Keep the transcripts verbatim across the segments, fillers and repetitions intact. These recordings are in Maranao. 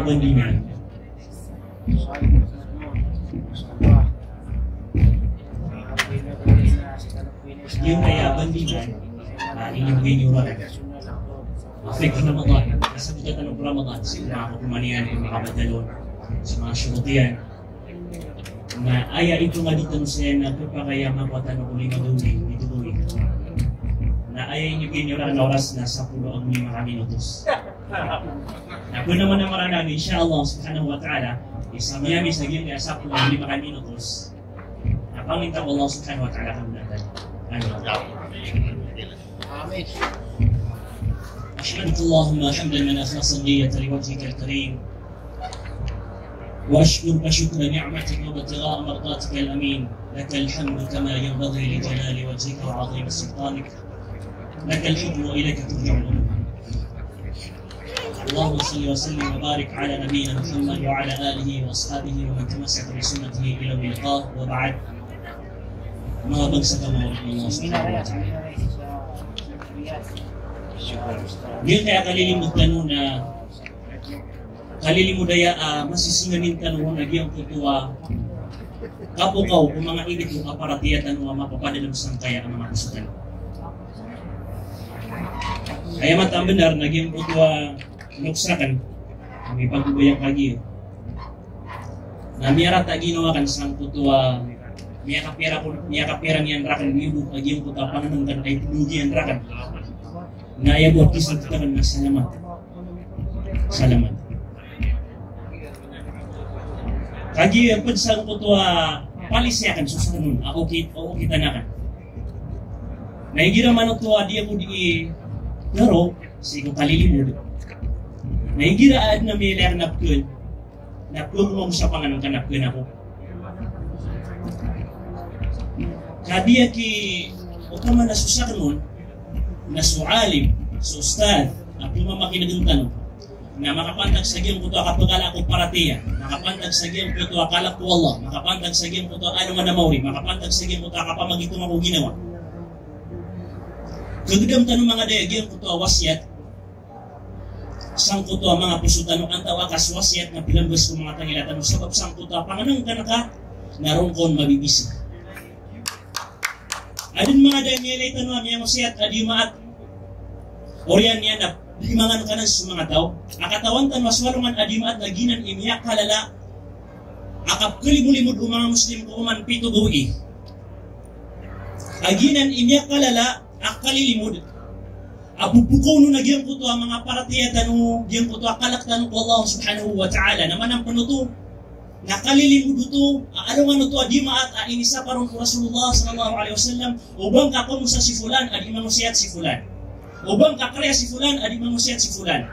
Bandingan. Giyoto aya bandingan, ah, ini, ini ora. Afik Ramadan, kasabotan o Ramadan, sii ko manga kokoman iyan, manga kabatalon, sii ko manga shurut iyan. Na aya ito nga di tano saya na pepakay a makowa tano ko lima gawii, pito gawii. Na aya inibgay niyo rakn a oras na sapolo ago lima ka minutos. Na pwede naman a maranaw, insha Allah subhanahu wa ta'ala, isa miyami sa giyangkaya sapolo ago lima ka minutos. Na pangninta ko Allah subhanahu wa ta'ala kami natal. Amin. أحمدك اللهم حمدا من أخلص النية لوجهك الكريم، وأشكرك شكر نعمتك وابتغاء مرضاتك الأمين. لك الحمد كما ينبغي لجلال وجهك وعظيم سلطانك. لك الحكم وإليك ترجع الأمور. اللهم صل وسلم وبارك على نبينا محمد وعلى آله وأصحابه ومن تمسك بسنته إلى يوم اللقاء، وبعد. Manga bangsa ko Allah subhanahu wa ta'ala. Giyangkaya kalilimod tano na kalilimod aya a masisinganin tano na giyangkoto a kapokaw ko manga inito a paratiyaya tano a mapapadalem sangkaya a manga poso tano. Aya mataan a bnar na giyangkoto a loks akn, kami pagobaya kagiya na miyarata a ginawa akn sangkoto a miyakapira ko, miyakapira niyan rakn, miyodok a giyangkoto a pangnngkn a ipndog iyan rakn. Na aya bo a kisabot akn na salamat. Salamat. Kagiya pd sangkoto a palisi akn so sakn on a okit, o okitan akn. Na igira man oto a di ako di garo sii ko kalilimod. Na igira adn a miyailay akn a pkn, na pkn ko mambo sa pangnngkn a pkn ako. Kagiya ki, opama na so sakn on na so alim, so ustadh a pmamakin'gn tano, na makapantag sa giyangkoto a kapkala ko paratiyaya, makapantag sa giyangkoto a kalk ko Allah, makapantag sa giyangkoto a alongan a maori, makapantag sa giyangkoto a kapamagitong ko ginawa. Kagdam tano manga daya giyangkoto a wasiyat sangkoto a manga poso tano, antaa ka so wasiyat na pilambas ko manga tangila tano, sabap sangkoto a pangnngkn ka na roo kon mabibisi. Adn manga daya a miyailay tano a miyangosiyat a di maat. Oriyan iyan a di mangangkanan so manga taw. A katawan tano a so alongan a di maat na giyanan i miyakalala a kapkalimolimod o manga Muslim ko oman pito gawii. A giyanan i miyakalala a kalilimod a popokaw on a giyangkoto a manga paratiyaya tano, giyangkoto a kalk tano ko Allah subhanahu wa ta'ala. Na manampen oto na kalilimod oto a alongan oto a di maat a inisapar on ko Rasulullah sallallahu alaihi wasallam, o ba ngka komosa si fulan a di mangosiyat si fulan. O ba ngka kariya si fulan a di mangosiyat si fulan.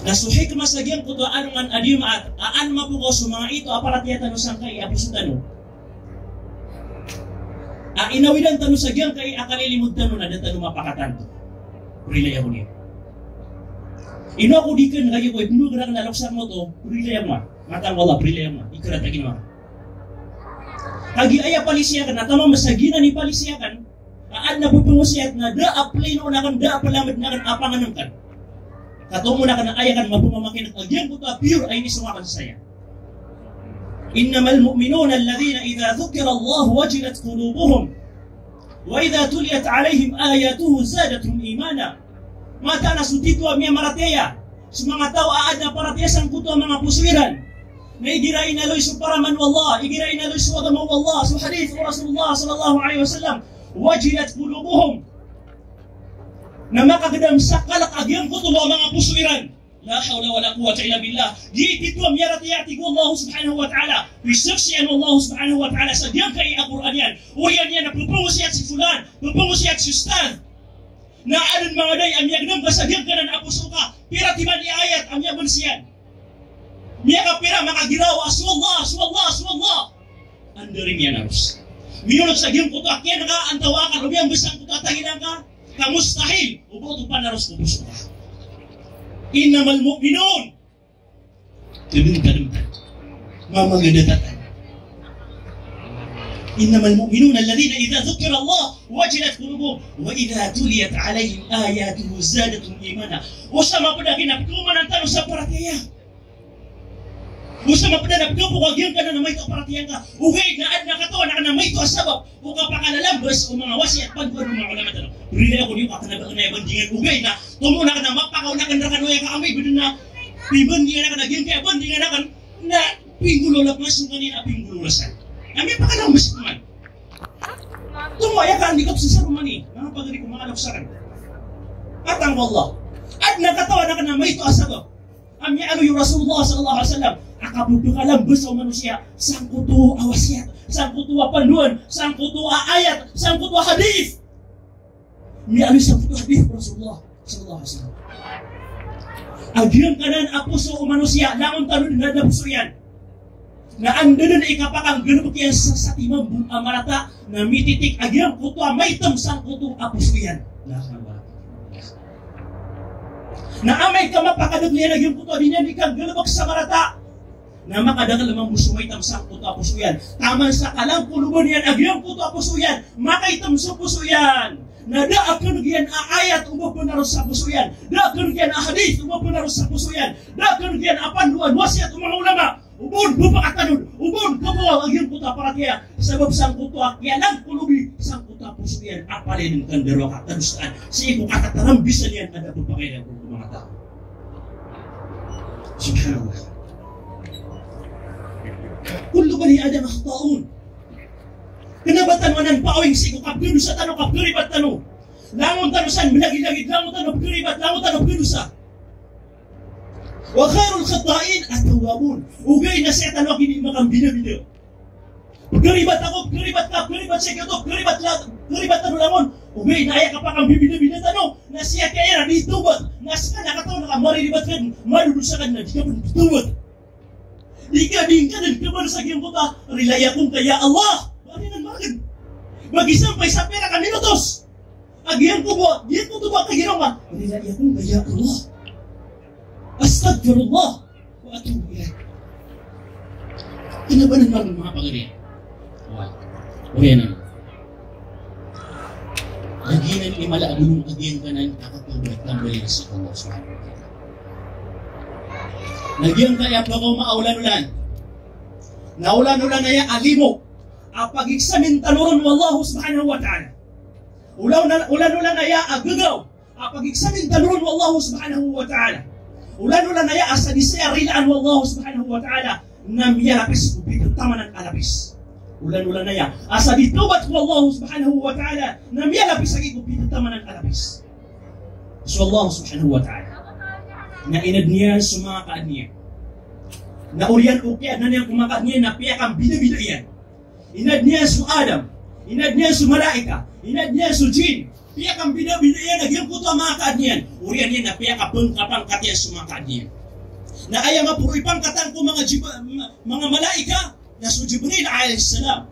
Na so hikmah sa giyangkoto a alongan a di maat a an mapokaw so manga ito a paratiyaya tano sangkai a poso tano a inawidan tano sa giyangkai a kalilimod tano na da tano mapakatanto. Prilaya ko niyan. Ino ako di kn kagiya ko ipndog rakn a loks akn oto, prilaya ko ma. Mataan ko Allah, prilaya ko ma. Ikrata ginawa. Kagiya aya palisi akn, na taman sa giyanan i palisi akn, a adn a pphangosiyat na da a plino akn, da a plamed akn a pangnngkn. Katawan akn a aya akn mapmamakin'g a giyangkoto a pure a inisong akn sa saya. إنما المؤمنون الذين إذا ذكر الله وجلت قلوبهم وإذا تليت عليهم آياته زادتهم إيمانا. Mataan a so titho a miyamaratiyaya, so manga taw a adn a paratiyaya sangkoto a manga poso iran, na igira inaloy so paraman o Allah, igira inaloy so agama o Allah, so hadith o Rasulullah sallallahu alaihi wasallam, وجلت قلوبهم. Na makagdam sa kalk a giyangkoto a manga poso iran. La hawla wala quwwata illa billah. Giya i titho a miyaratiyaya, tig o Allah subhanahu wa ta'ala. Pisaksian o Allah subhanahu wa ta'ala sa giyangkai a Qur'an iyan. Oriyan iyan a pphangosiyat si fulan, pphangosiyat si ustadh. Na adn manga daya a miyagdam ka sa giyangkanan a poso ka. Pira timan i ayat a miyabns iyan. Miyakapira, makagiraw a so Allah, so Allah, so Allah. Anda rin iyan aros. Miyolog sa giyangkoto a kiyan ka, antaa ka, o miyambs angkoto a tangila ngka. Ka mustahil o ba oto panaros ko poso ka. Innamal mu'minun. Tadmtadm. Mamagadatan. Innamal mu'minuna alladhina idha dhukira Allah wajilat qulubuhum wa idha tuliyat alaihim ayatuhu zadathum imana. O sa mapd a kina pkhaomanan sa paratiyaya. O sa mapd a pd ko a giyangkanan a maito a paratiyaya ngka. Ogaid na adn a katawan akn a maito a sabap o kapakalalambas o manga wasiyat, pandoan o manga ulama tano. Rilai ako niyo ka kna ba kna aya bandingan. Ogaid na tomo akn a mapakaon akn rkano aya ka amay bdn a pibandingan akn a giyangkaya bandingan akn na pinggolawla, masong kaniyan a pinggolawla san. Na miyapakalambas pman. Tomo aya ka andi kapsasaromani, manga pagari ko, manga loks akn. Atang ko Allah. Adn a katawan akn a maito a sabap a miyaaloy o Rasulullah sallallahu alaihi wasallam a kapkakalambas o manosiya sangkoto a wasiyat, sangkoto a pandoan, sangkoto a ayat, sangkoto a hadith. Miyaaloy sangkoto a hadith o Rasulullah sallallahu alaihi wasallam a giyangkanan a poso o manosiya, langon tano dn a poso iyan. Na anda dn i kapakanggalbk iyan sa satiman bo a marata, na mititik a giyangkoto a maitm sangkoto a poso iyan. Na amay ka mapakadakl iyan a giyangkoto a di niyan di kanggalbk sa marata, na makadakl mambo so maitm sangkoto a poso iyan. Taman sa kalangkoloban iyan a giyangkoto a poso iyan, makaitm so poso iyan. Na da a kneg iyan a ayat o ba pnaros sa poso iyan. Da a kneg iyan a hadith o ba pnaros sa poso iyan. Da a kneg iyan a pandoan, wasiyat o manga ulama. O ba on pphakatanod, o ba on pphakawa a giyangkoto a paratiyaya. Sabap sangkoto a kiyalangkolobi sangkoto a poso iyan a palaya dn kandaro a katadosaan sii ko katatarambisan iyan a da a pphakailay ko manga taw. Subhanallah. Kullu bani Adam khatta'un. Kna ba tano anan paawing sii ko kapkhadosa tano, kapkharibat tano. Langon tano san mlagilagid, langon tano pkharibat, langon tano pkhadosa. Wa khairul khatta'in at-tawwabun. Ogaid na sii tano a gii makambidabida. Pkharibat ako, pkharibat ka, pkharibat sii ko, pkharibat la, pkharibat tano langon. Ogaid na aya kapakambibidabida tano na sii a kiyaya di tawbat. Na ska na katawan a ka mariribat ka dn, madodosa ka dn na di ka pn tawbat. Di ka dn ka dn khabalosa giyangkoto a rilai ako ngka ya Allah. Ba aya nan margn. Ba gisampay sa pira ka minutos a giyangkoto a, giyangkoto a kagiraw ka, rilai ako ngka ya Allah. Astaghfirullah wa atubu ilaih. Kna ba nan margn, manga pagari. Wa. Oriyan anan. Lagid anan i mala a bolong a giyangkanan a katawbat, tambal iyan sii ko Allah Subhanahu wa Ta'ala. Na giyangkaya pakaoma a olan-olan. Na olan-olan aya a limo a pag-examine tano ron o Allah Subhanahu wa Ta'ala. Olan-, olan-olan aya a gagaw a pag-examine tano ron o Allah Subhanahu wa Ta'ala. Olan-olan aya a sadn saya rilaan o Allah Subhanahu wa Ta'ala na miyalapis ko pito tamanan a lapis. Olan-olan aya a sadn tawbat ko Allah Subhanahu wa Ta'ala na miyalapis lagid ko pito tamanan a lapis. So Allah Subhanahu wa Ta'ala na inadn iyan so manga kaadn iyan. Na oriyan o kiyaadna niyan ko manga kaadn iyan na piyakambidabida iyan. Inadn iyan so Adam, inadn iyan so malaika, inadn iyan so jinn. Piyakambidabida iyan a giyangkoto a manga kaadn iyan. Oriyan iyan na piyakapangkapangkat iyan so manga kaadn iyan. Na aya maporo i pangkatan ko manga jib-, ma-, manga malaika na so Jibril alayhis salam.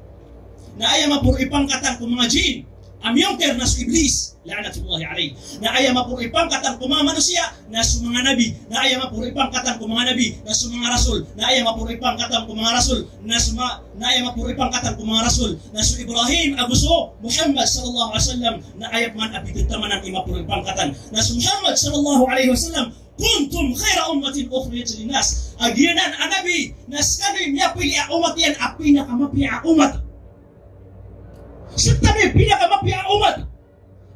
Na aya maporo i pangkatan ko manga jinn a miyongkir na so Iblis, la'natullahi alayh. Na aya maporo i pangkatan ko manga manosiya na so manga nabi. Na aya maporo i pangkatan ko manga nabi na so manga rasul. Na aya maporo i pangkatan ko manga rasul na so ma-, na aya maporo i pangkatan ko manga rasul na so Ibrahim ago so Muhammad sallallahu alaihi wasallam. Na aya pman a pito tamanan i maporo i pangkatan na so Muhammad sallallahu alaihi wasallam. Kuntum khaira ummatin ukhrijat linnas. A giyanan a nabi na skano i miyapili a umat iyan a pinakamapiya a umat. Sktano i pinakamapiya a umat.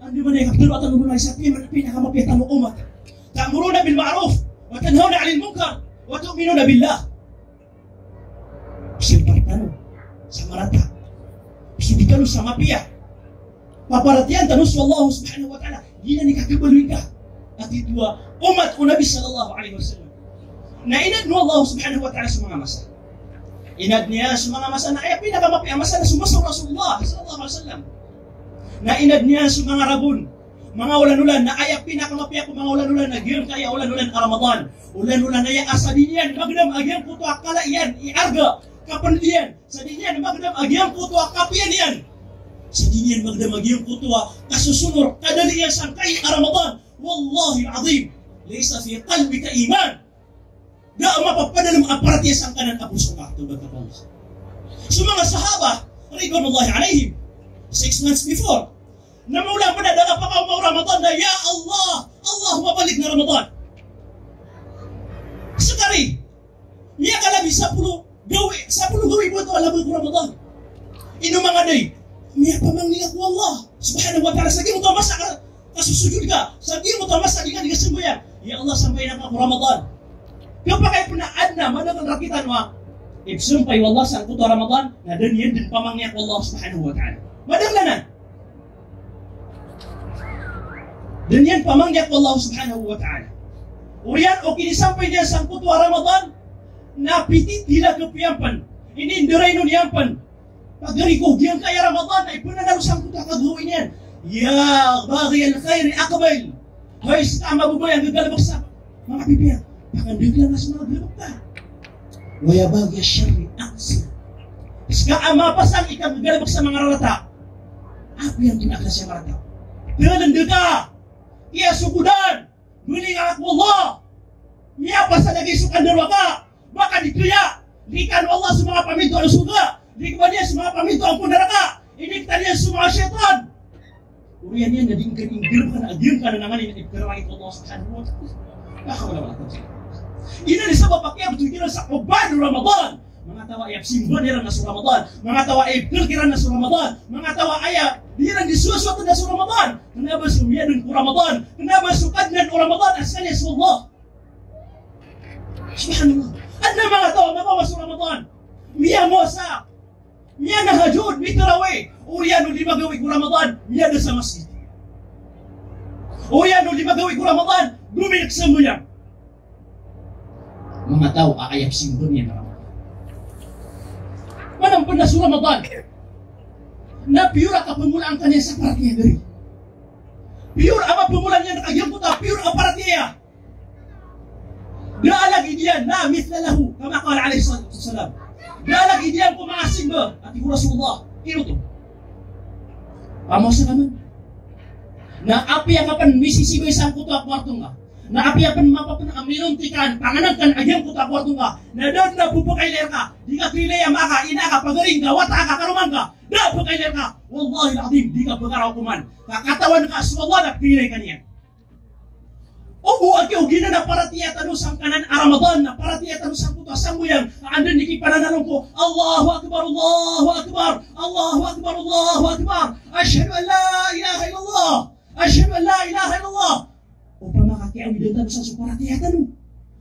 Andamanaya i kaptharo tano ron a isa a pina-, pinakamapiya tano a umat. Ta'muruna bil ma'ruf wa tanhawna 'anil munkar wa tu'minuna billah. Pzambar tano sa marata. Pzambar tano sa mapiya. Paparatiyayaan tano so Allah Subhanahu wa Ta'ala. Giyanan i kakhabaloy ngka a titho a umat o Nabi sallallahu alaihi wasallam. Na inadn o Allah Subhanahu wa Ta'ala so manga masa. Inadn iyan so manga masa na aya pinakamapiya a masa na so masa o Rasulullah sallallahu alaihi wasallam. Na inadn iyan so manga ragon, manga olan-olan, na aya pinakamapiya ko manga olan-olan na giyangkaya olan-olan a Ramadan. Olan-olan aya a sa di niyan magdam a giyangkoto a kala iyan i arga, kapnd iyan. Sa di niyan magdam a giyangkoto a kapiya niyan. Sa di niyan magdam a giyangkoto a kasosonor, kadali iyan sangkai a Ramadan. Wallahil azim, laysa fi qalbika iman. Da a mapapadalm a paratiyaya sangkanan a poso ka, tawbat ka ko Allah. So manga sahaba, ridwanullahi alaihim, six months before, na mawla pn a da a pakaoma o Ramadan na, "Ya Allah, Allahumma ballighna Ramadan." Sekali, miyakalabi sapolo gawii, sapolo gawii bo oto a labay ko Ramadan. Ino manga day, miyapamangni ka ko Allah subhanahu wa ta'ala sa giyoto a masa ka, kasosojod ka, sa giyoto a masa di ka di kasambayang. Ya Allah, sampayan ka ko Ramadan. Kapakay pn a adn a madakl rktano a ipsampay o Allah sangkoto a Ramadan, na da niyan dn pamangnia ko Allah subhanahu wa ta'ala. Madakl anan. Da niyan pamangnia ko Allah subhanahu wa ta'ala. Oriyan o kinisampay niyan sangkoto a Ramadan, na pititila ka piyampn. Ini ndaraino niyan pn. Pagari ko giyangkaya Ramadan, na ipnanaro sangkoto a kagawii niyan. Ya baghiyal khairi aqbil. Hay ska a mababaya a nggagalbk sa manga pipiya, pakandakla ngka so manga galbk ka. Wa ya baghiyash sharri aqsir. Ska a mapasang i kanggagalbk sa manga rarata, apiya ngka so manga rarata. Dn dn ka kiyasogodan, mbalingan ka ko Allah. Miyapasad a giya so kandarowaka. Maka di kaya, likan o Allah so manga pamintoan o sorga, likban iyan so manga pamintoan ko naraka, iniktan iyan so manga shaytan. Oriyan iyan na di ngka di nggalbkan a giyangkanan a nganin a ipkharangit o Allah subhanahu wa ta'ala. La hawla wala quwwata illa billah. Inan i sabap a kiyabtowi kiran sa qaban o Ramadan. Manga taw a aya pzimban iran na so Ramadan. Manga taw a aya ipkhalk iran na so Ramadan. Manga taw a aya di iran di sowasowat na so Ramadan. Kna ba so miyadn ko Ramadan? Kna ba so Kadnan o Ramadan a skaniyan so Allah? Subhanallah. Adn a manga taw a makaoma so Ramadan, miyamowasa, miyanahajud, mitarawih. Oriyan o di magawii ko Ramadan, miyada sa masjid. Oriyan o di magawii ko Ramadan, dominik sambayang. Manga taw a aya pzimban iyan a Ramadan. Manampan na so Ramadan na piyor a kapmolaan ka niyan sa paratiyaya. Piyor a mapmolaan iyan rka giyangkoto a piyor a paratiyaya. Da a lagid iyan, la mithla lahu, kama qala alayhis salatu wassalam. Da a lagid iyan ko manga simba, a tig o Rasulullah. Ino oto? Pamowasa ka man. Na apiya ka pn misisibay sangkoto a kowarto ngka, na apiya pn mapapn a minonti ka, panganan ka a giyangkoto a kowarto ngka, na da dn a pphakailay rka, di ka kailay a ama ka, ina ka, pagari ngka, wata ka, karoma ngka, da a pphakailay rka. Wallahil azim, di ka pkaraokoman. Ka katawan ka so Allah na pkailay ka niyan. Obo a kiyaoginan a paratiyaya tano sangkanan a Ramadan, a paratiyaya tano sangkoto a sambayang, a anda i kipananaron ko, Allahu Akbar, Allahu Akbar, Allahu Akbar, Allahu Akbar. Ashhadu an la ilaha illallah. Ashhadu an la ilaha illallah. Opama ka kiyaoginan tano sa so paratiyaya tano,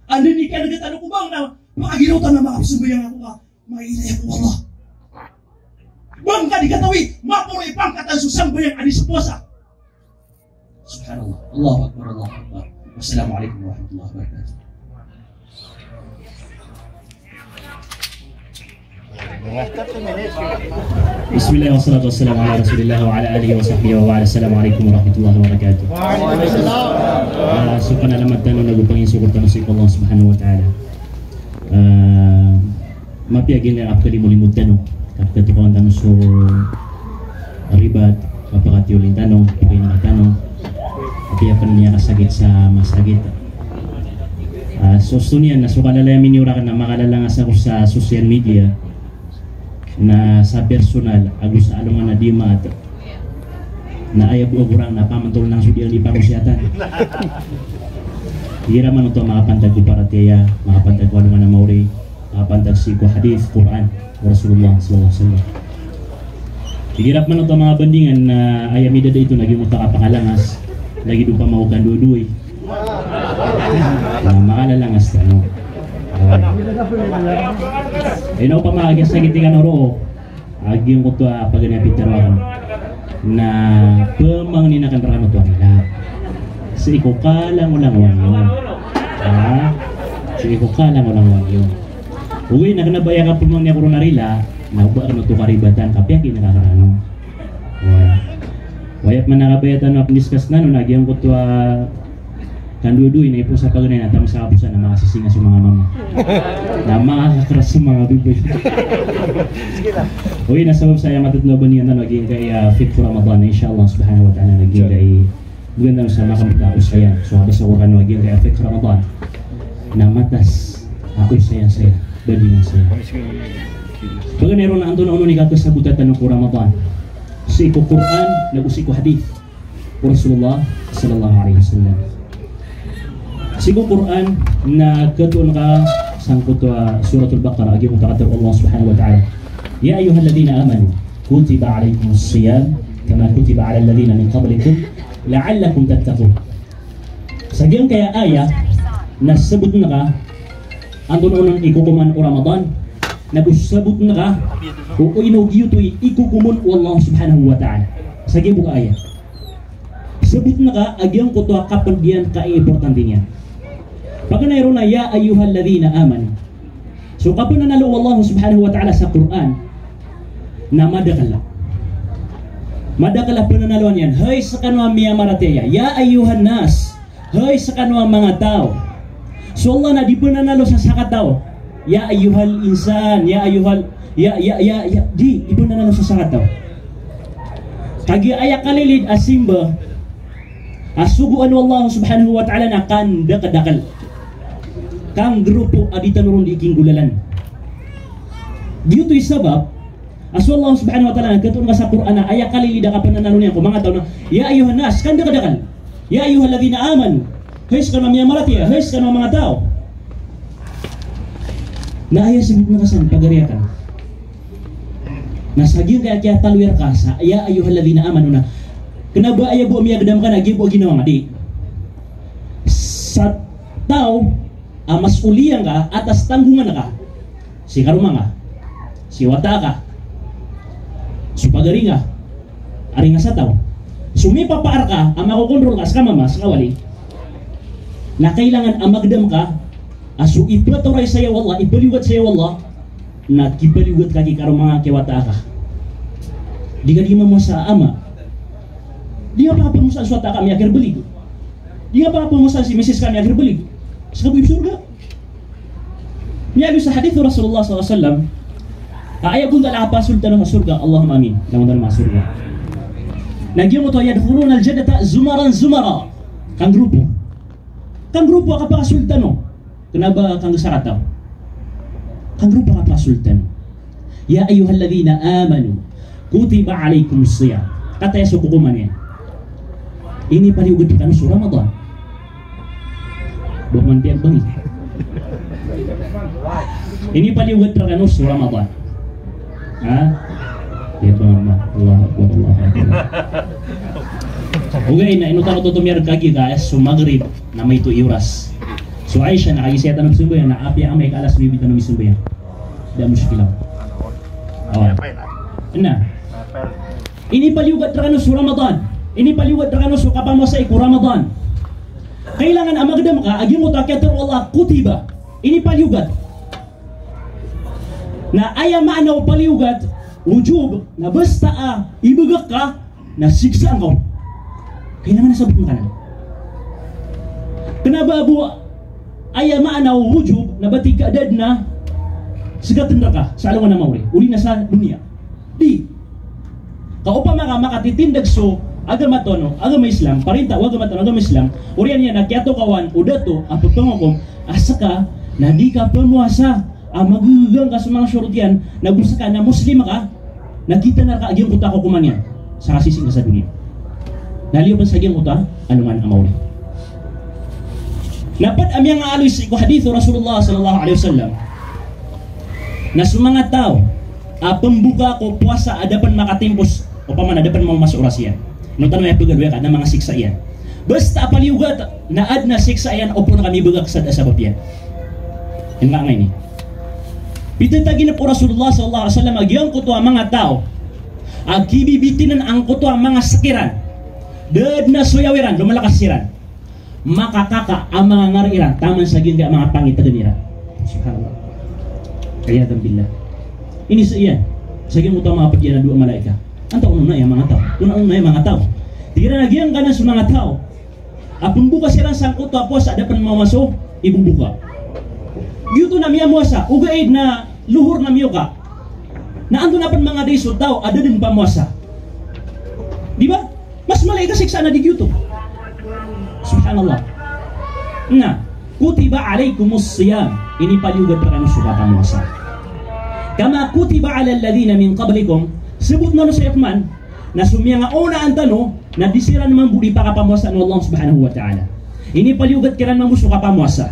anda i kiyalagatan o kobang na pagiraw tano a makapsambayang ako ka mailay ako ko Allah. Ba ngka di katawi, maporo i pangkatan so sambayang a di so powasa. Subhanallah. Allahu Akbar, Allahu Akbar. Wassalamu alaikum warahmatullahi wabarakatuh. Bismillah, wassalatu wassalamu ala Rasulillah wa ala alihi wa sahbihi wa ba'd. Assalamu alaikum warahmatullahi wabarakatuh. Ah, so panalamat tano nago panginsokor tano sii ko Allah subhanahu wa ta'ala. Ah, mapiya giyangkaya a pkalimolimod tano, ka pkatokawan tano so ribat, kapakatiyolin tano, pakainaka tano, apiya pn miyakasakit sa masakit. Ah, so osto niyan na so kalalayamin iyo rakn na makalalangas ako sa social media, na sa personal, ago sa alongan a di maat. Na aya bo a korang na pamantol nang so di iran di pangosiyatan. Igira man oto a makapantag ko paratiyaya, makapantag ko alongan a maori, makapantag sii ko hadith, Qur'an o Rasulullah sallallahu alaihi wasallam. Igira man oto a manga bandingan na aya midada ito na giyoto a kapakalangas, lagid o pamaokan dodoy. Na makalalangas tano. Ino opama ka sakit iran o roo, a giyangkoto a paganay a pitharo akn na pamangnin akn rkano oto a rila. Sii ko kalangolangowan iyo. Ha? Sii ko kalangolangowan iyo. Ogaid na kna ba aya kapamangni ako ron a rila, na oba akn oto karibatan, kapiya ki na kakarano. Oway. Oway, pman a kabaya tano a pndiscuss tano na giyangkoto a kandodoy na ipoon sa paganay na taman sa kaposan na makasisinga so manga mama. Na makakras so manga babay. Oway, na sabap sa aya matatlo a bandingan tano a giyangkaya fiqh Ramadan, insha Allah subhanahu wa ta'ala, na giyangkaya bgan tano sa makamta a osayan. So, a basa ko rkano a giyangkaya fiqh Ramadan na matas a osayan saya, bandingan saya. Paganay ron na antonaa onon i kakasabota tano ko Ramadan. Sii ko Qur'an, nago sii ko hadith o Rasulullah sallallahu alaihi wasallam. Sii ko Qur'an na katoon ka sangkoto a Suratul Baqarah, a giyangkoto a katharo o Allah subhanahu wa ta'ala: "Ya ayyuhalladhina amanu, kutiba alaykumus siyam, kama kutiba alal ladhina min qablikum, la'allakum tattaqun." Sa giyangkaya ayat na sabotn ka antonaa onon i kokoman o Ramadan, na go sabotn ka o ino giyoto i kokomon o Allah subhanahu wa ta'ala. Sa giyangkoto a ayat. Sabotn ka a giyangkoto a kapnd iyan ka importante niyan. Paganay ron a ya ayyuhalladhina amanu. So kapnanalo o Allah subhanahu wa ta'ala sa Qur'an na madakl. Madakl a pnanaloan iyan. Hay skano a miyamaratiyaya. Ya ayyuhan nas. Hay skano a manga taw. So Allah na di pnanalo sa sakataw. Ya ayyuhal insan, ya ayyuhal, ya, ya, ya, ya, di, di pnanalo sa sakataw. Kagiya aya kalilid a simba a sogoan o Allah subhanahu wa ta'ala na kandakdakl. Kanggropo a di tano ron di kinggolalan. Giyoto i sabap a so Allah subhanahu wa ta'ala na katoon ka sa Qur'an a aya kalilid a kapnanalo niyan ko manga taw na, ya ayyuhan nas, kandakdakl. Ya ayyuhalladhina amanu. Hay skano a miyamaratiyaya, hay skano a manga taw. Na aya sabotn ka san, pagari akn. Na sa giyangkaya kiyataloy rka sa ya ayyuhalladhina amanu na kna ba aya bo a miyagdam ka na giya bo a ginawa nga, di. Sa taw a mas'uliya nga, atas tanggongan ka. Si karoma nga, si wata ka, so pagari nga, ari nga sa taw. So mipapaar ka a makokontrol ka, ska mama, ska wali. Na kailangan a magdam ka a so ipatoray saya o Allah, ipaliyogat saya o Allah, na kipaliyogat ka ki karoma nga, ki wata ka. Di ka di mamowasa a ama. Di nga pakapamowasa so wata ka, miyakirbelig. Di nga pakapamowasa si misis ka, miyakirbelig. Ska bo i sorga. Miyaaloy sa hadith o Rasulullah sallallahu alaihi wasallam a aya bontal a kapasold tano sa sorga, Allahumma amin, langon tano manga sorga, na giyangkoto a yadkhulunal jannata zumaran zumara. Kanggropo. Kanggropo a kapakasold tano. Kna ba kanggo sakataw. Kanggropo a kapakasold tano. Ya ayyuhalladhina amanu, kutiba alaykumus siyam. Kataya so kokoman iyan. Inipaliyogat rkano so Ramadan. Bo man piyagbangi. Inipaliyogat rkano so Ramadan. Ha? Ya, pangama. Allahu Akbar, Allahu Akbar. Ogaid na ino tano totomiyar kagiya ka, eh, so Maghrib na maito i oras. So Isha na kagiya saya tano misambayang na apiya amay ka alas nuebe tano misambayang. Da mushkila. Oh. Na. Inipaliyogat rkano so Ramadan. Inipaliyogat rkano so kapamowasai ko Ramadan. Kailangan a magdam ka a giyangkoto a kiyatharo o Allah, kutiba. Inipaliyogat. Na aya maana o paliyogat, wujub, na basta a ibagak ka, na siksaan ka on. Kailangan a sabotn ka anan. Kna ba bo aya maana o wujub, na ba tig ka da dn a sgatan rka sa alongan a maori, odi na sa doniya. Di. Ka opama ka makatitindg so agama tano, agama Islam, parinta o agama tano, agama Islam, oriyan iyan a kiyatokawan o dato a ppangokom a ska na di ka pmowasa a magagang ka so manga shurut iyan, na go ska na Muslim ka, na kitana rka a giyangkoto a kokoman iyan sa kasising ka sa doniya. Na liyo pn sa giyangkoto a alongan a maori. Na pd a miyangaaloy sii ko hadith o Rasulullah sallallahu alaihi wasallam na so manga taw a pmboka ko powasa a da pn makatimpos, opama na da pn mawma so oras iyan, ino tano aya pgaloya ka na manga siksa iyan. Basta a paliyogat na adn a siksa iyan o pn ka mibagak sa da a sabap iyan. Ino ka ngaini. Pithataginp o Rasulullah sallallahu alaihi wasallam a giyangkoto a manga taw a kibibitinan angkoto a manga sek iran, da dn a soyaw iran, lomalakas siran, makakaka a manga ngari iran taman sa giyangkaya manga pangitdn iran. Subhanallah. Iyadhan billah. Ini sa iyan. Sa giyangkoto a manga pd iyan a dowa a malaika. Antaa on aya manga taw? Antaa on aya manga taw? Tig iran a giyangkanan so manga taw a pmboka siran sangkoto a powasa a da pn mawma so iboboka. Giyoto na miyamowasa, ogaid na lohor na miyoka. Na antonaa pn manga dai so taw a da dn pamowasa? Di ba? Mas mala i kasiksaan a di giyoto. Subhanallah. Na, kutiba alaykumus siyam. Inipaliyogat rkano so kapamowasa. Kama kutiba alal ladhina min qablikum. Sabotn tano sa iyan pman na so miyangaonaan tano na di siran mambo di pakapamowasaan o Allah subhanahu wa ta'ala. Inipaliyogat kiran mambo so kapamowasa.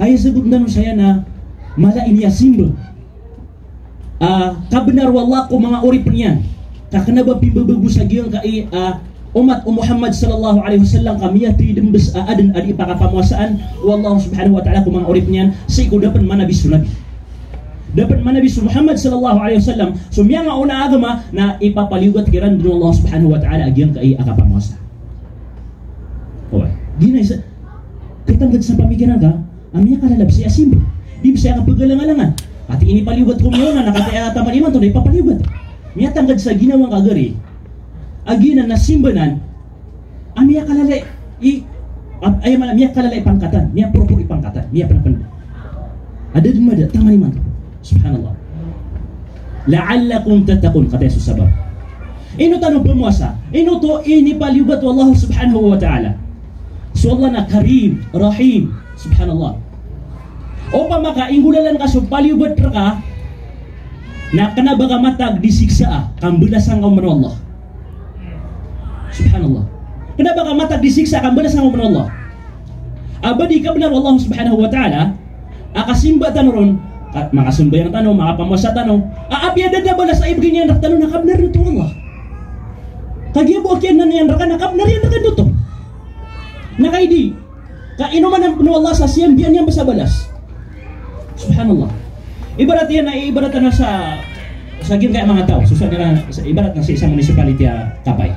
Aya sagot tano saya na mala i niyasimba a kabnar o Allah ko manga oripn iyan. Ka kna ba pimbabago sa giyangkai a omat o Muhammad sallallahu alaihi wasallam ka miyatidmbs a adn a di pakapamowasaan o Allah subhanahu wa ta'ala ko manga oripn iyan sii ko da pn manabi so Nabi. Da pn manabi so Muhammad sallallahu alaihi wasallam, so miyangaona a agama na ipapaliyogat kiran dn o Allah subhanahu wa ta'ala a giyangkai a kapamowasa. Oway. Giya na isa, katanggad sa pamikiran ka a miyakalala bs i simba. Di bs aya kapagalangalangan. Ati inipaliyogat ko miyaona na katii a taman imanto na ipapaliyogat. Miyatangkad sa ginawa ngka gari a giyanan na simba nan a miyakalala i, a, aya maana, miyakalala i pangkatan, miyapropor i pangkatan, miyapnapn. A da dn mada, taman imanto. Subhanallah. La'allakum tattaqun, katii so sabap. Ino tano pmowasa? Ino oto inipaliyogat o Allah subhanahu wa ta'ala? So Allah na Karim, Rahim. Subhanallah. Opama ka inggolalan ka so paliyogat rka na kna ba ka matag di siksaa, kambalasan ka o Allah. Subhanallah. Kna ba ka matag di siksaa, kambalasan ka o Allah. A ba di kabnar o Allah subhanahu wa ta'ala a kasimba tano ron, ka, makasambayang tano, makapamowasa tano, a apiya da dn a balas a ibgay niyan rktano na kabnar oto o Allah. Kagiya bo a kiyanan iyan rka na kabnar iyan rka oto. Na kagiya di, ka ino man pn o Allah sa siyambayaan iyan bs a balas. Subhanallah. Ibarat iyan na, ibarat na sa, sa giyangkaya manga taw. So sa giyangkaya, sa, ibarat na sa isa municipality a Kapay.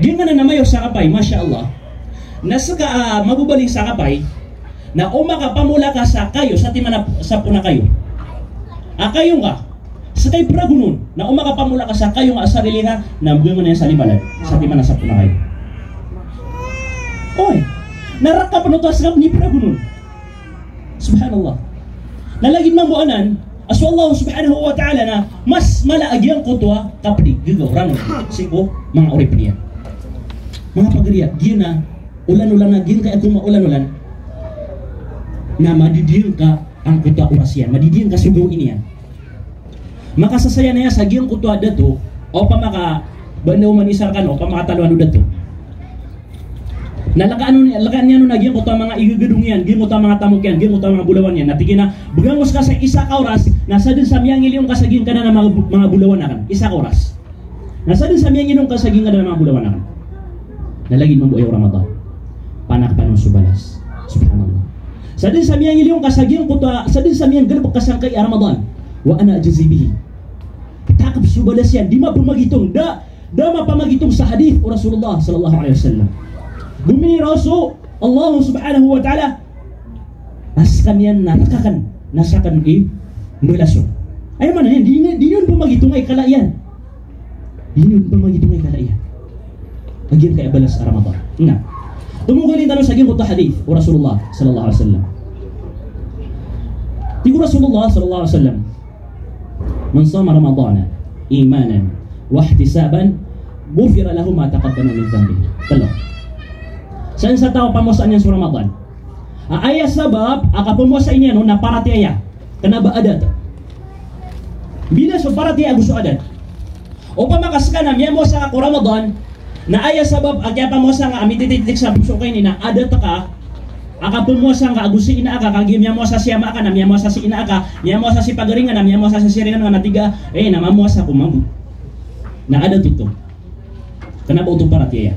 Giyangkanan a mayor sa Kapay, masha Allah. Na ska, ah, mababaling sa Kapay, na o makapamowasa ka sa kayo, sa timan a sapn a kayo. A kayo ngka, ska i pragon on, na o makapamowasa ka sa kayo ngka a sarili ngka, na bgan iyan sa lima lad, sa timan a sapn a kayo. Oy, na rka pn oto a ska pn i pragon on. Subhanallah. Na lagid mambo anan a so Allah subhanahu wa ta'ala na mas mala a giyangkoto a kapdi, gagaw, rano, sii ko manga oripn iyan. Manga pagari a, giya na olan-olan a giyangkaya ko ma olan-olan na madidiyang ka angkoto a oras iyan, madidiyang ka so gawii niyan. Makasasaya niyan sa giyangkoto a dato, opama ka ba niyo man isa rkano, opama ka talo ano dato. Na lkaan on, lkaan iyan on a giyangkoto a manga igagadong iyan, giyangkoto a manga tamok iyan, giyangkoto a manga bolawan iyan. Na tig iyan a, bgan ko ska sa isa ka oras, na sadn sa miyangiliyong ka sa giyangkanan a manga, manga bolawan akn. Isa ka oras. Na sadn sa miyangiliyong ka sa giyangkanan a manga bolawan akn. Na lagid mambo aya o Ramadan. Panakpan on so balas. Subhanallah. Sadn sa miyangiliyong ka sa giyangkoto a, sadn sa miyanggalbk ka sangkai a Ramadan. Wa ana ajzi bihi. Takp so balas iyan, di mapamagitong. Da, da mapamagitong sa hadith o Rasulullah sallallahu alaihi wasallam. Gomini raw so Allah subhanahu wa ta'ala a skaniyan na rk akn, na sakn i mbalas on. Aya maana niyan, di, di niyan pamagitong a ikala iyan. Di niyan pamagitong a ikala iyan a giyangkaya balas a Ramadan. Na tomo galin tano sa giyangkoto a hadith o Rasulullah sallallahu alaihi wasallam. Tig o Rasulullah sallallahu alaihi wasallam, "Man sama Ramadana imanan wa ihtisaban, ghufira lahu ma taqaddama min dhanbihi." Tlo. San sa taw a pamowasaan iyan so Ramadan a aya sabap a kapamowasaan iyan on na paratiyaya, kna ba adat. Bila so paratiyaya ago so adat. Opama ka ska na miyamowasa ka ko Ramadan, na aya sabap a kiyapamowasa ngka a mititititik sa poso ka ini na adat ka a kapamowasa ngka ago si ina aka, kagiya miyamowasa si ama aka na miyamowasa si ina aka, miyamowasa si pagari ngka na miyamowasa si siringan ngka, na tig ka, eh, na mamowasa ako mambo. Na adat oto. Kna ba oto paratiyaya.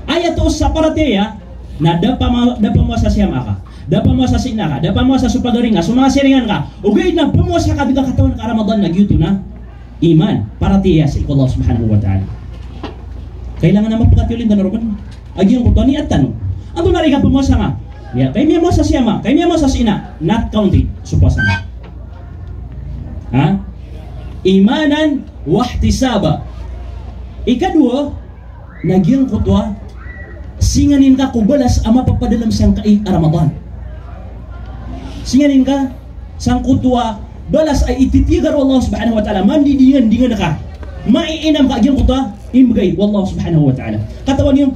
Aya toos sa paratiyaya na da pama-, da pamowasa si ama aka, da pamowasa si ina aka, da pamowasa so pagari ngka, so manga siringan ka, ogaid na pamowasa ka dn ka katawan ka a Ramadan, na giyoto na iman, paratiyaya sii ko Allah subhanahu wa ta'ala. Kailangan a mapakatiyolin tano roo man a giyangkoto a niyat tano. Antonaa i kapamowasa ngka? Ya, kay miyamowasa si ama, kay miyamowasa si ina, not counted so powasa ngka. Ha? Imanan wa ihtisaba. Ikadowa, na giyangkoto a singanin ka ko balas a mapapadalm sangkai a Ramadan. Singanin ka sangkoto a balas a ititigar o Allah subhanahu wa ta'ala, mandidingandingan ka, maiinam ka a giyangkoto a imbgay o Allah subhanahu wa ta'ala. Katawan iyo,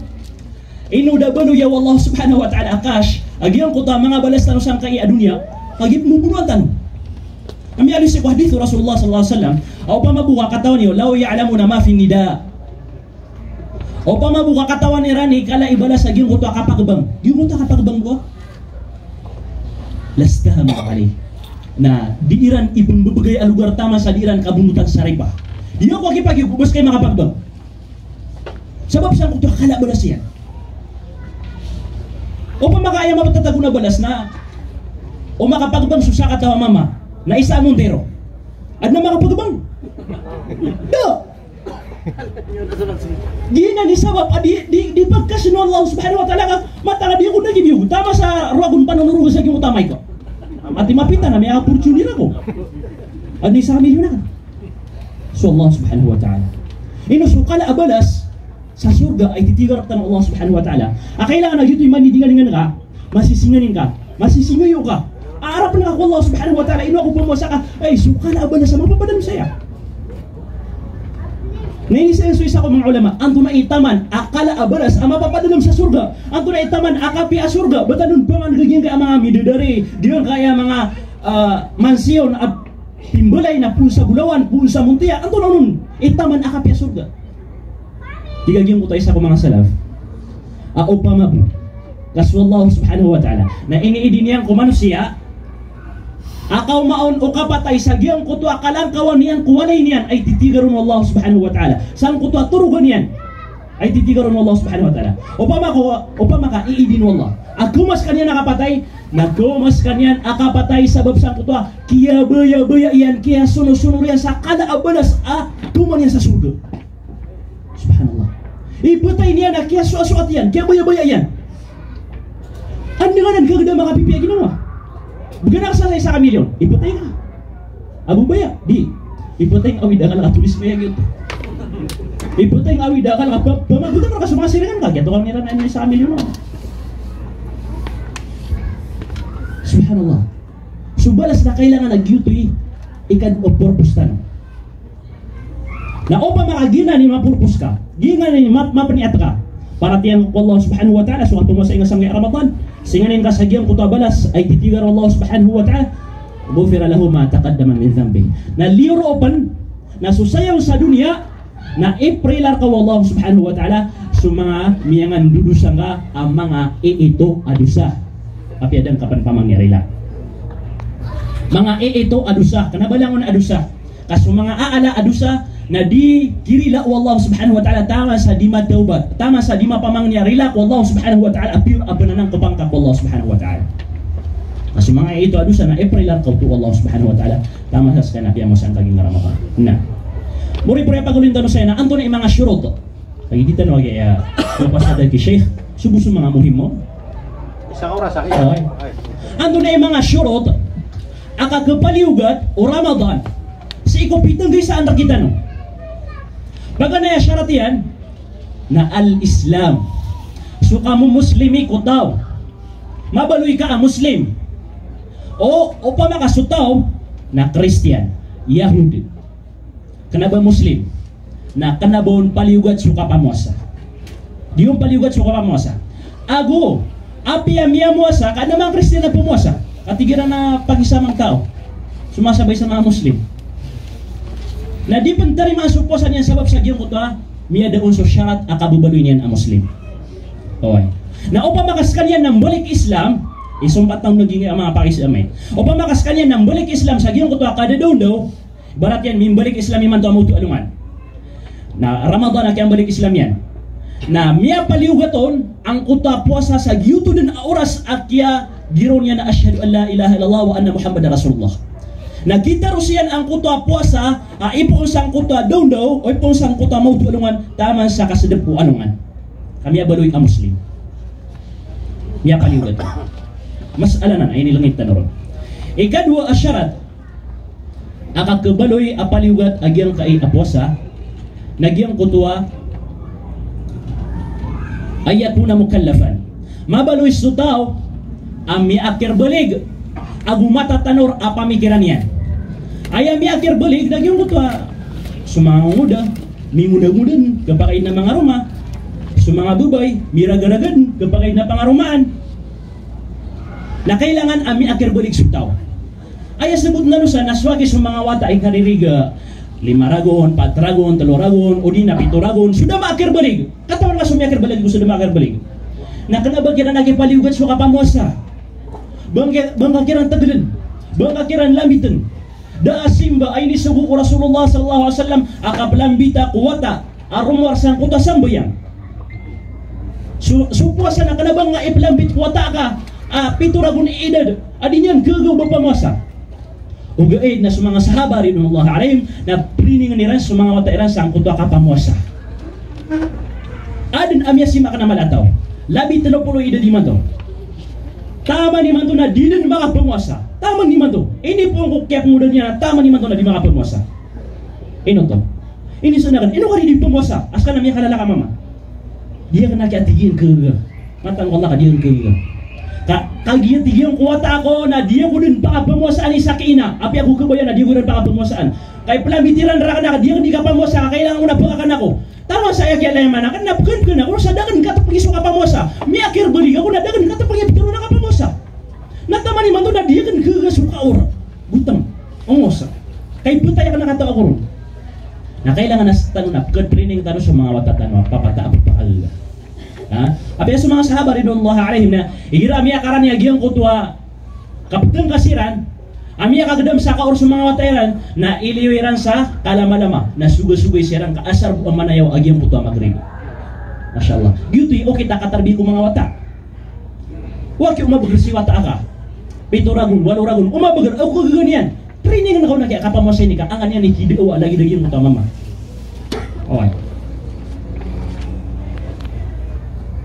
ino da baloya o Allah subhanahu wa ta'ala a cash a giyangkoto a manga balas tano sangkai a doniya, kagiya pmboboloan tano. Aya miyaaloy sii ko hadith o Rasulullah sallallahu alaihi wasallam, a opama bo ka, katawan iyo, law ya'lamuna ma fi nida. Opama bo ka katawan iran i kala i balas a giyangkoto a kapagbang. Giyangkoto a kapagbang bo. Lastahamu alayh. Na di iran ipmbebegay a logar taman sa di iran kabonotan sa riba. Di ako a kipagiyog, bes kay makapagbang. Sabap sangkoto a kala a balas iyan. Opama ka aya mapatatago na balas na o makapagbang so sakataw a mama na isa a Montero. Adn a makapagbang? Da. Giyanan i sabap a di, di, di pagkasn o Allah subhanahu wa ta'ala ka mataan a di ako dn a gibiyog. Taman sa roagon panonorog sa giyangkoto a amay ko. Ati mapita na miyaka-Fortuner ako. Adn a isa a milyon ako. So Allah subhanahu wa ta'ala. Ino so kala a balas sa sorga a ititigar rktano o Allah subhanahu wa ta'ala. A kailangan a giyoto i manidinganingan ka, masisinganin ka, masisingayo ka. Aarapn ka ko Allah subhanahu wa ta'ala, ino ako pmowasa ka, ay, so kala a balas a mapapadalm saya. Na iniiza so isa ko manga ulama, antonaa i taman a kala a balas a mapapadalm sa sorga, antonaa i taman a kapiya a sorga, ba tano dn panganggiyan ka a manga midadari, di ba kaya manga, ah, mansiyon a pimbalay na poon sa bolawan, poon sa montiya, antonaa on i taman a kapiya a sorga. Tig a giyangkoto a isa ko manga salaf a opama bo ka so Allah subhanahu wa ta'ala na iniidin iyan ko manosiya a kaoma on o kapatay sa giyangkoto a kalangkawan iyan ko walay niyan a ititigar on o Allah subhanahu wa ta'ala. Sangkoto a torogan iyan a ititigar on o Allah subhanahu wa ta'ala. Opama ko, opama ka iidin o Allah a kaoma skaniyan a kapatay, na kaoma skaniyan a kapatay sabap sangkoto a kiyabayabaya iyan, kiyasonosonor iyan sa kala a balas a kaoma niyan sa sorga. Subhanallah. Ipatay niyan a kiyasoasoat iyan, kiyabayabaya iyan. Anda ngka dn kagda makapipiya ginawa? Bgan ka sa isa ka milyon, ipatay ka. Ago baya, di. Ipatay ngka awid a akal ka polis maya giyoto. Ipatay ngka awid a akal ka pa-, pamagotan ka so manga siringan ka, giyoto ka miran a isa ka milyon. Subhanallah. So balas na kailangan a giyoto i ikad o purpose tano. Na opama ka giyanan i mapurpose ka, giyanan i map-, mapniyat ka, paratiyaya ngka ko Allah subhanahu wa ta'ala so kapmowasa ingka sangkaya Ramadan, singanin ka sa giyangkoto a balas a ititigar o Allah subhanahu wa ta'ala, ghufira lahu ma taqaddama min dhanbih. Na liyo ron pn na so sayaw sa doniya na iprila rka o Allah subhanahu wa ta'ala so manga miyangandodosa ngka a manga iito a dosa. Apiya da ngka pn pamangni a rila. Manga iito a dosa, kna ba langon a dosa. Ka so manga aala a dosa na di kirila o Allah subhanahu wa ta'ala taman sa di matawbat, taman sa di mapamangni a rila ko Allah subhanahu wa ta'ala a piyor a pnanangkopan ka ko Allah subhanahu wa ta'ala. Ka so manga iito a dosa na iprila rka oto o Allah subhanahu wa ta'ala taman sa skaniyan a piyamowasa ngka giyangkai a Ramadan. Na. Moripori a pagaloyin tano saya na antonaa i manga shurut. Lagid i tano a giya, ah, mapasad ki Sheikh, so bo so manga mohim on. Isa ka oras, ah, iya. Ay. Ay. Antonaa i manga shurut a kakapaliyogat o Ramadan sii ko pitnggisaan rktano? Paganay a sharat iyan na al-Islam. So kamomoslimi ko taw. Mabaloy ka a Muslim. O, opama ka so taw na Kristiyan, Yahudi. Kna ba Muslim, na kna ba on paliyogat so kapamowasa. Di on paliyogat so kapamowasa. Ago apiya miyamowasa ka na manga Kristiyan a pmowasa, ka tig iran a pakisamang taw so masabay sa manga Muslim. Na di pn tarimaan so powasa niyan sabap sa giyangkoto a miyada on so sharat a kababaloy niyan a Muslim. Oway. Na opama ka skaniyan na mbalik Islam, isompat na on lagid a manga pakisama. Opama ka skaniyan na mbalik Islam sa giyangkoto a kadadawndaw, ibarat iyan mimbalik Islam imanto a maoto alongan. Na Ramadan a kiyambalik Islam iyan. Na miyapaliyogat on angkoto a powasa sa giyoto dn a oras a kiyagiraw niyan a ashhadu an la ilaha illallah wa anna Muhammadan Rasulullah. Na gitaros iyan angkoto a powasa a ipoon sangkoto a dawndaw, o ipoon sangkoto a maoto alongan, taman sa kasdp o alongan. Ka miyabaloy a Muslim. Miyapaliyogat. Masala nan a inilngit tano ron. Ikadowa a sharat a kakhabaloy a paliyogat a giyangkai a powasa na giyangkoto a an yakuna mukallafan. Mabaloy so taw a miyaakirbalig ago matatanor a pamikiran iyan. Aya miyaakirbalig na giyangkoto a so manga ngongoda, mingonangoda dn, kapakaid na mangaroma. So manga babay, miragaraga dn, kapakaid na pangaromaan. Na kailangan a miyaakirbalig so taw. Aya sabot na dosa na so aki so manga wata i kaririga lima ragon, pat ragon, tlo ragon, odi na pito ragon, so da maakirbalig. Katawan ka so miyakir balig, so da makakir balig. Na kena ba kiran a kipaliyogad so kapamowasa. Ba ngka, ba ngka kiran tegeln. Ba ngka kiran lambitn. Da a simba a inisogo o Rasulullah sallallahu alaihi wasallam a kaplambita ko wata a romowar sangkoto a sambayang. So, so powasa na kena ba ngka iplambit ko wata ka a pito ragon i idad a di niyan kagaga o ba pamowasa. Ogaid na so manga sahaba ridwanullahi alaihim na training iran so manga wata iran sangkoto a kapamowasa. Aden a miyasima kena mala a taw. Labi telo polo i idad imanto. Taman imanto na di den makapamowasa. Taman imanto. Inipoon ko kiyapngodan iyan, taman imanto na di makapamowasa. Ino oto? Inisogo aken, ino ka di pamowasa? A seka na miyakalala ka mama. Di aken a kiyatig iyan kagaga. Mataan ko Allah ka di aken kagaga. Ka, kagiya tig iyan ko wata ako na di ako den pakapamowasaan i sakit ina. Apiya ko kabaya na di ako den pakapamowasaan. Ka iplambit iran raken a di aken di kapamowasa, ka kailangan ko na pekakan ako. Taman sa aya kiyalayaman aken na pekan-pekan ako sa da aken katepengi so kapamowasa. Miyakir balig ako na da aken katepengi a petero na kapamowasa. Na taman imanto na di aken kagaga so kaor. Boteng. Ongos. Ka ipetay aken a kataw ako ron. Na kailangan a sii tano na peka-training tano so manga wata tano a papata a pepakagaga. Ha? Apiya so manga sahaba ridwanullahi alaihim na igira a miyakarani a giyangkoto a kapetengka siran, a miyakagedam sa kaor so manga wata iran, na iliyo iran sa kalamalama, na sogasogai siran ka asar bo a manayaw a giyangkoto a Magrib. Masha Allah. Giyoto i okit a katarbiya ko manga wata. Wa ki o mabeger si wata aka. Pito ragon, walo ragon, o mabeger, o kagaga niyan. Training na kaw na kiyakapamowasa ini ka angan iyan i kidawa lagid a giyangkoto a mama. Oway.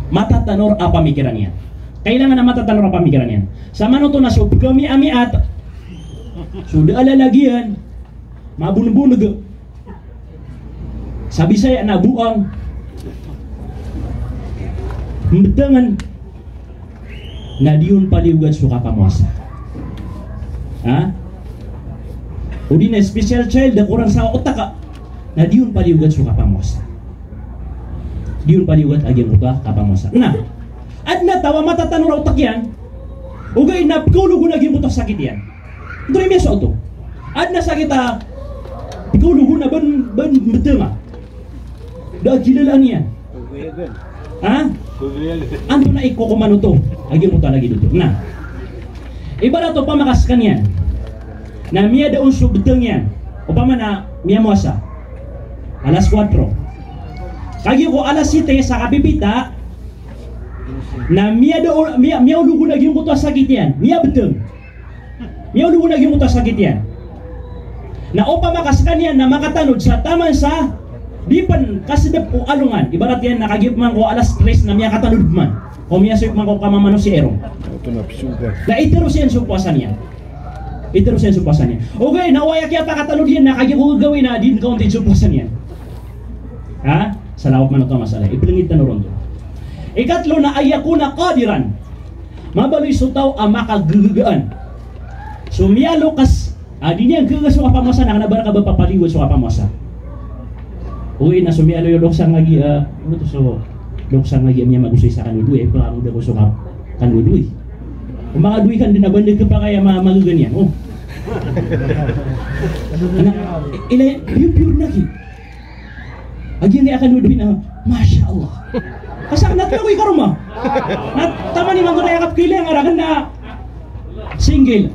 Matatanor a pamikiran iyan. Kailangan a matatanor a pamikiran iyan. Samanoto na so pegamiamiat, so da a lalagiyan, mabonboneg. Sa Bisaya na boang. Mbetengen. Na di on paliyogad so kapamowasa. Ha? O di na special child a korang sa otak a. Na di on paliyogad so kapamowasa. Di on paliyogad a giyangkoto a kapamowasa. Na, aden a taw a matatanor a otak iyan. Ogaid na pekaologon a giyangkoto a sakit iyan. Antonaa i miyasowa oto? Aden a sakit a pekaologon a ban, ban mbeteng a da a kilalaan iyan. Ha? Antonaa i kokoman oto a giyangkoto a lagid oto? Na, ibarat opama ka sekaniyan na miyada on so beteng iyan, opama na miyamowasa alas kuwatro. Kagiya ko alas siyete sa kapipita, na miyada o, miya, miyaologon a giyangkoto a sakit iyan, miyabeteng. Miyaologon a giyangkoto a sakit iyan. Na opama ka sekaniyan na makatanod sa taman sa di pen kasedep o alongan. Ibarat iyan na kagiya peman ko alas tres na miyakatanod peman. O miyasoy peman ko kamamano si Erong. Na iteros iyan so powasa niyan. Iteros iyan so powasa niyan. Ogaid na oway a kiyapakatanod iyan na kagiya ko gagawii na di den kaonti so powasa niyan. Ha? Salawat man oto a masala. Ipelengit tano ron oto. Ikatlo na an yakuna qadiran. Mabaloy so taw a makagagagaan. So miyalokes a di niyan kagaga so kapamowasa na kena ba reka ba papaliyogad so kapamowasa. Ogaid na so miyaloy o lokes a ngagi, ah, ano to, so lokes a ngagi a miyamagosay sa kandodoy, eh, pekamoda ko so ka-, kandodoy. O makadoy ka den a ba den kepakay a ma-, magaga niyan, oh. Na, i-, ilay, pure, pure na ki. A giyangkaya kandodoy na, Masha Allah. Ka sa aken na telo ako i karoma. Na taman imanto na aya kapekailangan raken na single.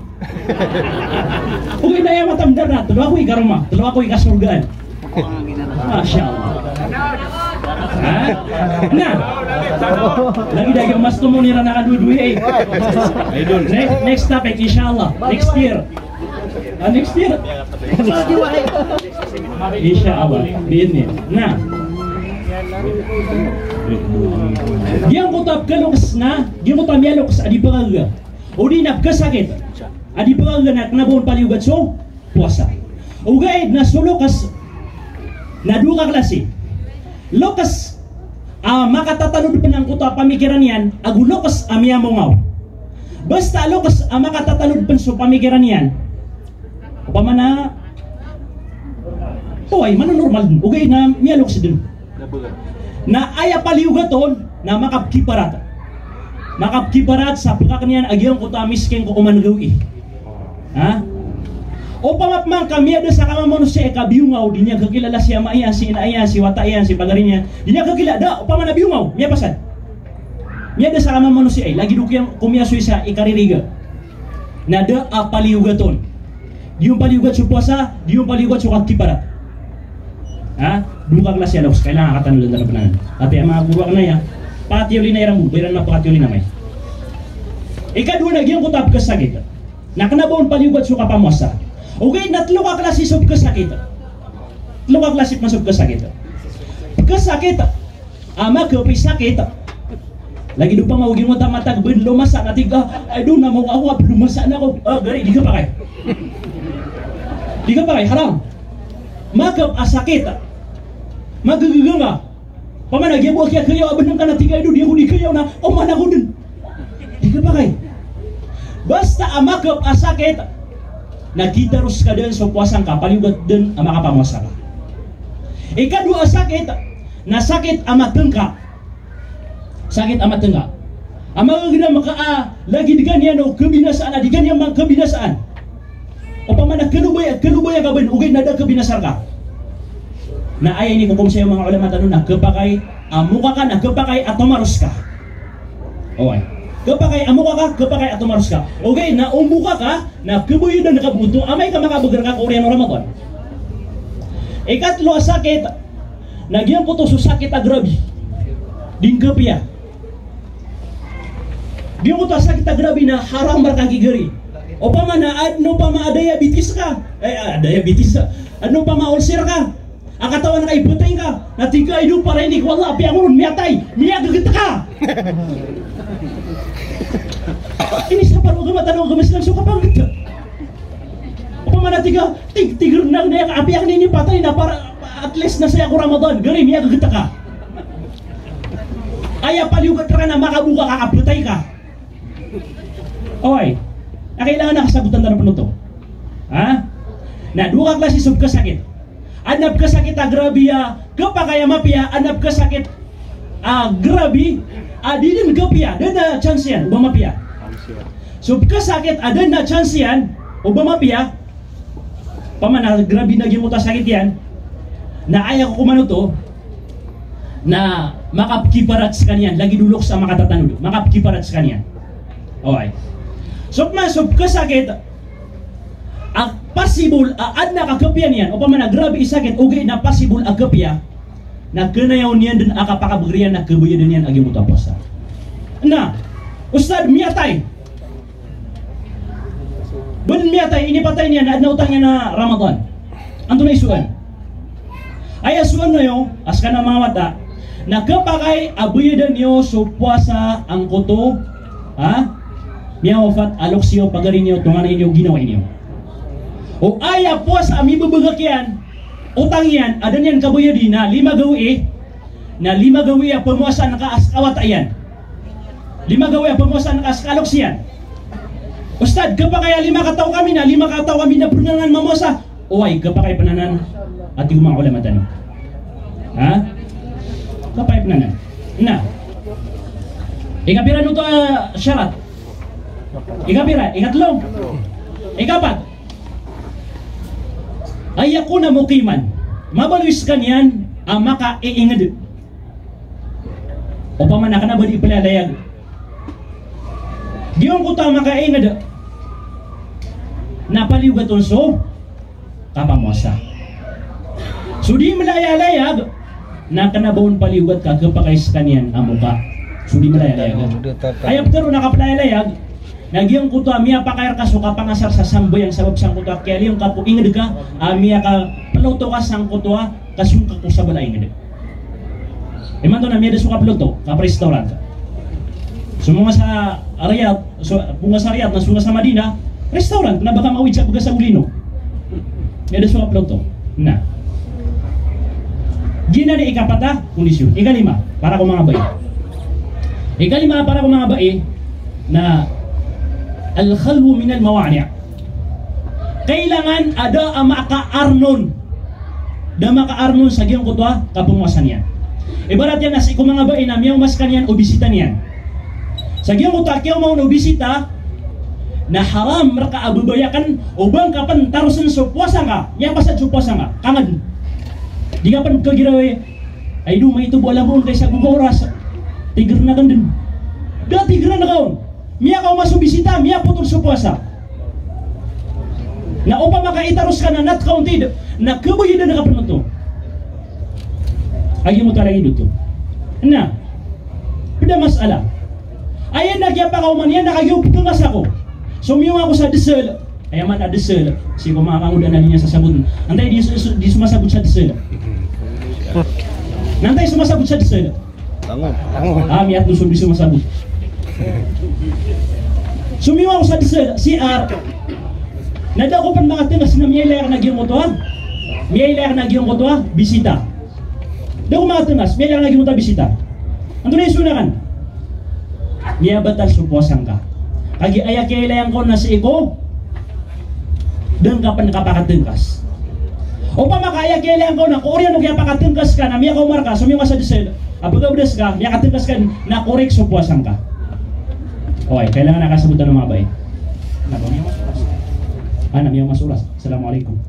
Ogaid na aya matamdar na, telo ako i karoma, telo ako i kasorgaan. Masha Allah. Ha? Na, lagid a giya mas tomon iran a kandodoy, eh. Ne-, next topic, insha Allah. Next year. Ah, next year. Insha Allah. Bi'idhnillah. Na, giyangkoto a pekaloks na, giyangkoto a miyaloks a di pekagaga. O di na pekasakit a di pekagaga na kena ba on paliyogad so powasa. Ogaid na so loks na dowa ka klasi. Loks a makatatanod pen angkoto a pamikiran iyan, ago loks a miyamongaw. Basta loks a makatatanod pen so pamikiran iyan, opama na, oway, manonormal den, ogaid na miyaloks den. Na aya paliyogat on na makapekiparat. Makapekiparat sa pekaken iyan a giyangkoto a miskin ko oman gawii. Ha? Opama pman ka miyada sa kamamanosiya i kabiyongaw, di niyan kakilala si ama iyan, si ina iyan, si wata iyan, si pagari niyan. Di niyan kakilala, da, opama na biyongaw, miyapasad. Miyada sa kamamanosiya i, lagid o kiya-, komiyasoy sa ikaririga. Na da a paliyogat on. Di on paliyogat so powasa, di on paliyogat so kakiparat. Ha? Dowa ka klasi a loks, kailangan a katanodan tano pn anan. Kapiya manga goro akn aya, pakatiyolian iran bo, ba iran mapakatiyolian amay. Ikadowa na giyangkoto a pkhasakit. Na kna ba on paliyogat so kapamowasa. Ogaid na tlo ka klasi so pkhasakit. Tlo ka klasi pman so pkhasakit. Pkhasakit a makapsakit. Lagid opama o giyangkoto a matag bn lomasa na tig ka, "Ay, doon na mo ako, lomasa na ako." Ah, gari, di kapakay. Di kapakay, haram. Makapsakit. Magagaga nga. Opama na giya bo a kiyakhaya a bnng ka na tig ka, "Ay, doon, di ako di khaya na, oman ako dn." Di kapakay. Basta a makapsakit, na kitaros ka dn so powasa ngka, paliyogat dn a makapamowasa ka. Ikadowa a sakit, na sakit a matngka. Sakit a matngka. A magagdam ka a lagid ka niyan o kabinasaan a di ka niyan man kabinasaan. Opama na kalobay, kalobay ka bn, ogaid na da kabinasa rka. Na aya inikokom saya o manga ulama tano na khapakay a moka ka, na khapakay a tomaros ka. Oway. Khapakay a moka ka, khapakay a tomaros ka. Ogaid na o moka ka, na khabayadan ka bo oto, amay ka makabagr ka ko oriyan o Ramadan. Ikatlo a sakit, na giyangkoto so sakit a grabe. Di ngka piya. Giyangkoto a sakit a grabe na haram rka kigari. Opama na adn opama a diabetes ka. Eh, ah, diabetes ka. Adn opama ulcer ka. A katawan ka i btay ngka. Na tig ka, "Ay, doon, para ini ko Allah, apiya ngka ron miyatay. Miyaggt ka." Inisapar o agama tano a agama Islam so kapaggt. Opama na tig ka, tig, tig, na, na, apiya ngka ini patay na para, at least na saya ko Ramadan. Gari, miyaggt ka. Aya paliyogat rka na makaboka ka, kabtay ka. Oway. Na kailangan a kasagotan tano pn oto. Ha? Na dowa ka klasi so pkhasakit. Adn a pkhasakit a grabe a khapakay a mapiya, adn a pkhasakit a grabe a di dn khapakay, da dn a chance iyan o ba mapiya. So pkhasakit a da dn a chance iyan o ba mapiya, opama na grabe na giyangkoto a sakit iyan, na aya ko komanoto, na makapkiparat skaniyan, lagid o loks a makatatanod, makapkiparat skaniyan. Oway. So pman so pkhasakit a possible a adn a kakhapakay niyan, opama na grabe i sakit, ogaid na possible a khapakay, na knayaw niyan dn a kapakabagr iyan na khabayadan iyan a giyangkoto a powasa. Na, Ustad, miyatay. Bn miyatay, inipatay niyan, na adn a otang iyan a Ramadan. Antonaa i soan? Aya soan niyo, a skano a manga wata, na khapakay a bayadan iyo so powasa angkoto a miyawafat a loks iyo, pagari niyo, tonganay niyo, ginawai niyo. O aya powasa a mibabagak iyan, otang iyan, a da niyan kabayadi na lima gawii, na lima gawii a pmowasaan ka a ska a wata iyan. Lima gawii a pmowasaan ka a ska a loks iyan. Ustad, khapakay a lima kataw kami na, lima kataw kami na pn anan mamowasa. Oway, khapakay pn anan, a tig o manga ulama tano. Ha? Khapakay pn anan. Na. Ikapira oto a sharat? Ikapira? Ikatlo? Ikapat? An yakuna muqiman. Mabaloy skaniyan a makaiingd. Opama na kna ba di plalayag. Giyangkoto a makaiingd na paliyogat on so kapamowasa. So di mlayalayag na kna ba on paliyogat ka khapakay skaniyan a moka. So di mlayalayag. Aya ptharoon a kaplayalayag na giyangkoto a miyapakay rka so kapangasar sa sambayang sabap sangkoto a kiyaliyong ka ko ingd ka a miyakaploto ka sangkoto a kasong ka ko sabala a ingd. Imanto na miyada so kaploto, kap-restaurant. So manga sa Riyadh, so manga sa Riyadh na so manga sa Madinah, restaurant na ba ka mawid sa bgas a olino. Miyada so kaploto. Na. Giyanan i ikapat a kondisyon. Ikalima, para ko manga bai. Ikalima, para ko manga bai, na al-khalwu min al-mawani'. Kailangan a da a makaarnon. Da a makaarnon sa giyangkoto a kapamowasa niyan. Ibarat iyan na sii ko manga bai na miyaoma skaniyan o bisita niyan. Sa giyangkoto a kiyaoma on o bisita, Na haram rka a babaya akn o ba ngka pn tarosn so powasa ngka, miyapasad so powasa ngka, ka ngka dn. Di ka pn kagiraw i, ay, do maito bo a lagoon ka isa go oras. Tigrn akn dn. Da tigrn ka on. Miyakaoma so bisita, miyapotol so powasa. Na opama ka itaros ka na natkaw on tid, na khabayadan ka pn oto. Agi mo talaga ito. Na, pd a masala. Aya na kiyapakaoma niyan na kagiya o ptngas ako. Somiyong ako sa dsl. Aya maana a dsl, sii ko manga kangodaan a di niyan sasabotn. Antaa i di, di somasabot sa dsl? Na antaa i somasabot sa dsl? Tangon. Tangon. Ah, miyatno so di somasabot. Somiyong ako sa dsl, C R. Na da ako pn makatngas na miyailay akn a giyangkoto a, miyailay akn a giyangkoto a bisita. Da ako makatngas, miyailay akn a giyangkoto a bisita. Antonaa i sowa akn? Miyabatal so powasa ngka. Kagiya aya kiyailay angka on na sii ko da ngka pn kapakatngkas. Opama ka aya kiyailay angka on na ko oriyan o kiyapakatngkas ka na miyakaoma rka, somiyong ka sa dsl, a pagabdas ka, miyakatngkas ka, na korek so powasa ngka. Oway, kailangan a kasabotan o manga bai. Na ba miyaoma so oras? Ah, na miyaoma so oras. Assalamualaikum.